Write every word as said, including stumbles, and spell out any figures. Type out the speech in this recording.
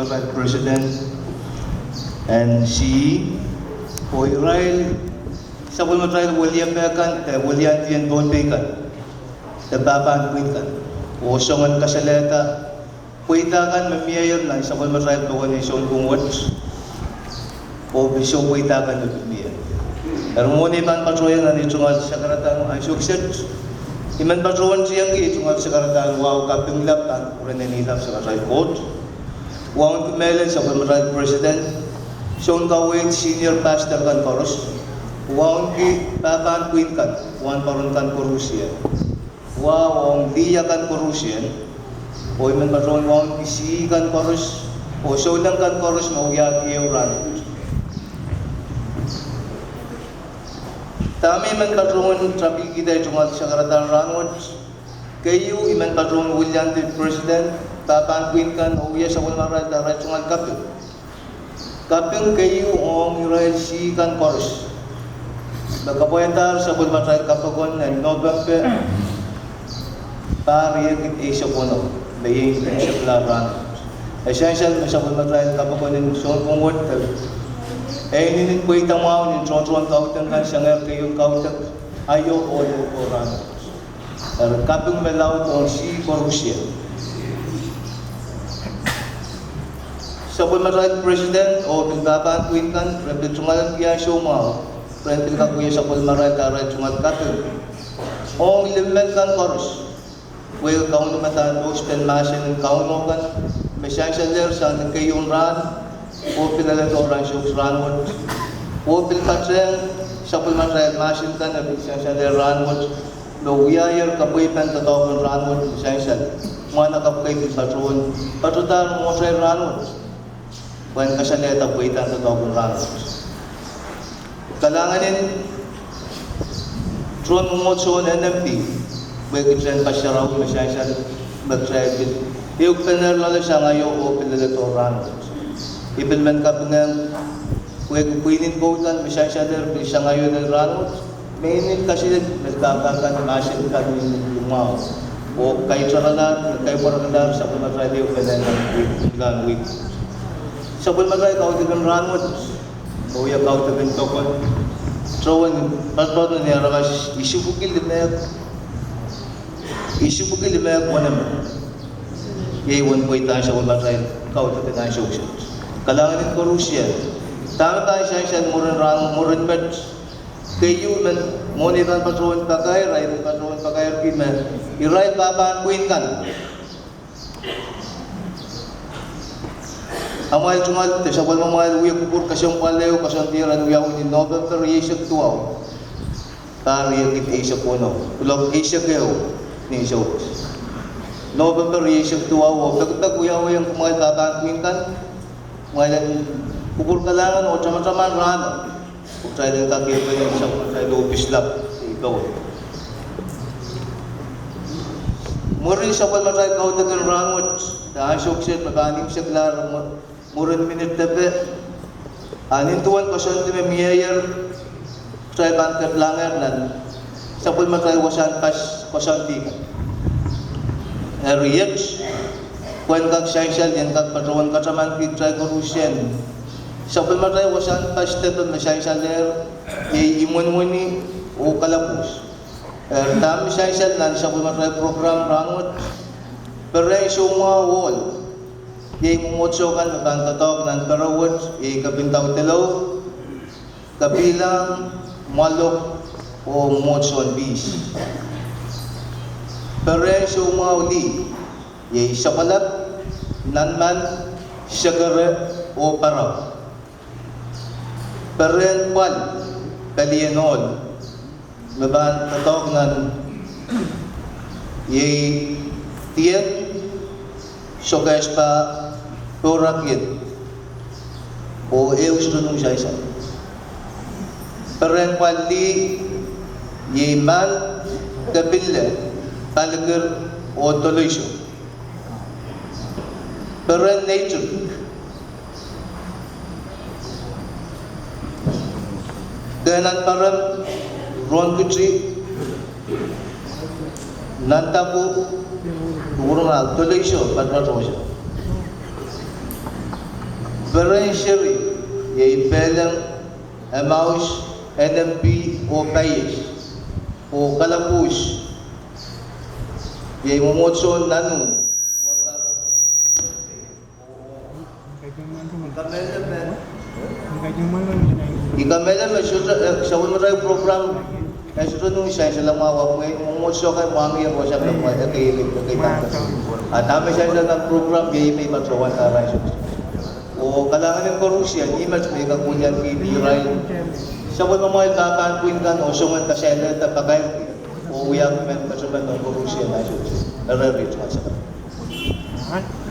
President and C E, oh irail sapwellimatail weliepe kan, de weliandi en Pohnpei kan, de pahpahn pwihn kan, oh soangen kasalehda pweida kan me mieier nan sapwellimatail pokon en Sounpwong wet, oh pil soh pweida kan me pil mieier. Eri mwohn ei pahn patohiong nan ei tungoal sakaradahn ansou kiset, I men patohwan tiengki ei tungoal sakaradahn wahu kaping lap pahn kupwuren ei lap sakaradahn Koht. Wauneki mehlel sapwellimatail president, sounkaweid senior pastor kan koaros, wauneki pahpahn pwihn kan, wahnpoaron kan koarusie. Wahu ong lih akan koarusie, oh I men patohwan wauneki C E kan koaros, oh souleng kan koaros me wiahki ehu rahnwet. Dahme I men patohwan tapikihda ei tungoal sakaradahn rahnwet, keieu I men patohwan weliandi president, pahpahn pwihn kan, oh wia sapwellimarail de arail tungoal kaping. Kaping keieu ong irail C E kan koaros me kapwaiadahr sapwellimatail kapokon en Nopempe pahr riekid eisek weneu, me iei insensuwed lahr rahnwet. E sansal me sapwellimatail kapokon en Sounpwong wet e inenen pweida mwahu nin tohtohn kaudok kan, sangehr keieun kaudok aio oh lohpwuo rahnwet. Eri kaping me laud ong C E koarusie. Sapwellimatail president oh pil pahpahn pwihn kan, re pil tungoal en pihn ansou mwahu, re pil kak wia sapwellimarail de arail tungoal kaping ong lime kan koaros, pwe Kauno me pahn pouspen mahsen en Kauno kan me sansalehr sang ni keieun rahn, oh pil leledo ansou kiset rahnwet, oh pil patehng sapwellimatail mahsen kan me pil sansalehr rahnwet, me wiahier kapwaipen doadoahk en rahnwet me sansal. Mwahnakapw kei pil patohwan patohdahr mwohtail rahnwet, pwehn kasalehda pweida en doadoahk en rahnwet. Kalahngan en tohn mwomwohdiso en N M P, pwe kitail en pahn sarawi me sansal, me kitail pil ehukipene loale sang aio oh pil leledo rahnwet. I pil men kapingehng pwehki pwihn en koud kan me sansalehr pil sang aio lel rahnwet, me inenen kaselel me pahpahn kan mahsen kan me inenen pil mwahu, oh kaitaralah, kaipwaralahr sapwellimatail ehukipene nan wihk. Sapwellimatail kaudok en rahnwet, oh wia kaudok en pokon, tohn poadoapoad en aramas isuh pwiki limehk, isuh pwiki limehk weneme. Iei uwen pweida sapwellimatail kaudok en ansou kiset. Kalahngan en koarusie. Dahme pahn sansal mwurin rahn, mwurin met, keieu men, mwohn ei pahn patohwan pakair, I men patohwan pakairki me irail pahpahn pwihn kan, amwail tungoal de sapwellimamwail wia kupwur kesempwal ehu koasoandier en wiawi ni Nopempe rieisek duwau, pahr riekid eisek weneu, kuloak eisek ehu ni souwas. Nopempe rieisek duwau, oh pekipek wiawi ong kumwail pahpahn pwihn kan, kumwail en kupwur kalahngan oh tamataman rahno, kitail en kak iang sapwellimatail ohpis lap, I powe. Mwurin sapwellimatail kaudok en rahnwet, de ansou kiset me pahn imwiseklahr mwurin minit depe, a nin duwen koasoandi me mieier, kitail pahn kehlahngehr nan sapwellimatail wasahn pas koasoandi kan. Eri iet, pwehn kak sansal, I en kak patohwan katamanki kitail koarusie, sapwellimatail wasahn pas depe me sansalehr, iei imwinwini oh kalapwus. Eri dahme sansal nan sapwellimatail program rahnwet, perehn soumwahu ohl, iei mwomwohdiso kan me pahn doadoahk nan perewet, iei Kepinda Udelou, Kepilang, Mwalok, oh mwomwohdiso en Pihs. Perehn soumwahu lih, iei Sapwalap, Nanman, Sekere, oh Parap. Perehn pwal, palien ohl, me pahn doadoahk nan, iei Dien, Sokehs Pah, Porakien, oh ehu sohte sansal. Perehn pwal lih, iei Mahl, Kepinle, Palikir, oh Doleiso. Perehn neitik, Kehnan Parem, Rohnkiti, Nandaku, Kupwurmwahu, Doleiso, Patpatohsang. Peren seri, iei Peleng, Emmaus, N M P, oh Paiet, oh Kalapwuhs, iei mwomwohdiso en Nanou. I kamehlele me, I kamehlele me sohte, eh, sapwellimatail program, eh, sohte nung sansal mwahu, ahpw mwomwohdiso kan mwahngih wasa me mwahu, eh, ekei, ekei, ekei. A dahme sansal nan program, iei me I patohwan arail sohte. Oh kalahngan en koarusie, ni met me I kak welianki irail sapwellimamwail kahpahn pwihn kan oh soangen kasalehda pakairki, oh wia me, me sohte me nan koarusie, nan sohte. Eri, eri, eri, eri.